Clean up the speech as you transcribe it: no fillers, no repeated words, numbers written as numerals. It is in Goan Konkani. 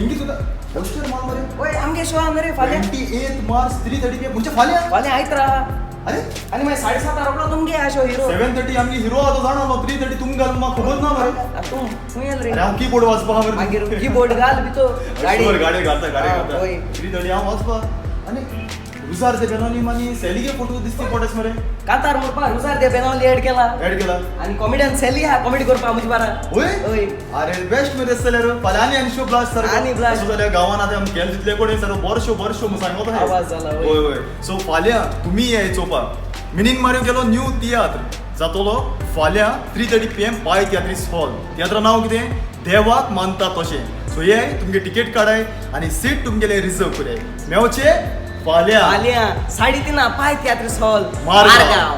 लिंकी सुद्धा पोस्टर मार मरे. वय, आमगे शो आहा मरे फाल्यां. 28 मार्च, 3:30 पी म्हणजे फाल्यां. फाल्यां आयतरा. अरे. आनी मागीर 7:30 रोकडो तुमगे आहा शो हिरो. 7:30 आमगे हिरो आहा तो जाणा. 3:30 तुमकां घाल, म्हाका खबर ना मरे. तूं खंय येल रे? अरे, हांव कीबोर्ड वाजपा मरे. मागीर कीबोर्ड घाल भितर गाडी. Sure, गाडी घालता, गाडी हा, घालता. वय. 3:30 हांव वचपा. आनी रुजार दे बेनोली आनी सॅलीगे फोटो दिसती पडस मरे. कांतार म्हणपा रुजार दे बेनोली एड केला. एड केला. आनी कॉमेडियन सॅली आहा कॉमेडी करपा म्हजे बारा. होय. हय. अरे, बेस्ट मरे जाल्यार. फाल्यां आनी आनी शो ब्लास्ट सारको. आनी blast. तशें जाल्यार गांवान आतां आमी गेले तितले कडेन सारको बरो शो, बरो शो म्हूण सांगत आहाय. आवाज जाला, हय. हय, सो फाल्यां तुमी ये चोवपा. मिनीन मार्यो गेलो न्यू तियात्र जातलो फाल्यां 3:30 PM, पाय तियात्रीस हॉल. तियात्रा नांव कितें? देवाक मानता तशें. सो ये, तुमगे टिकेट काडाय आनी सीट तुमगेले रिजर्व कराय. मेवचे फाल्यां. फाल्यां 3:30, पाय तियात्रीस हॉल. मारगांव.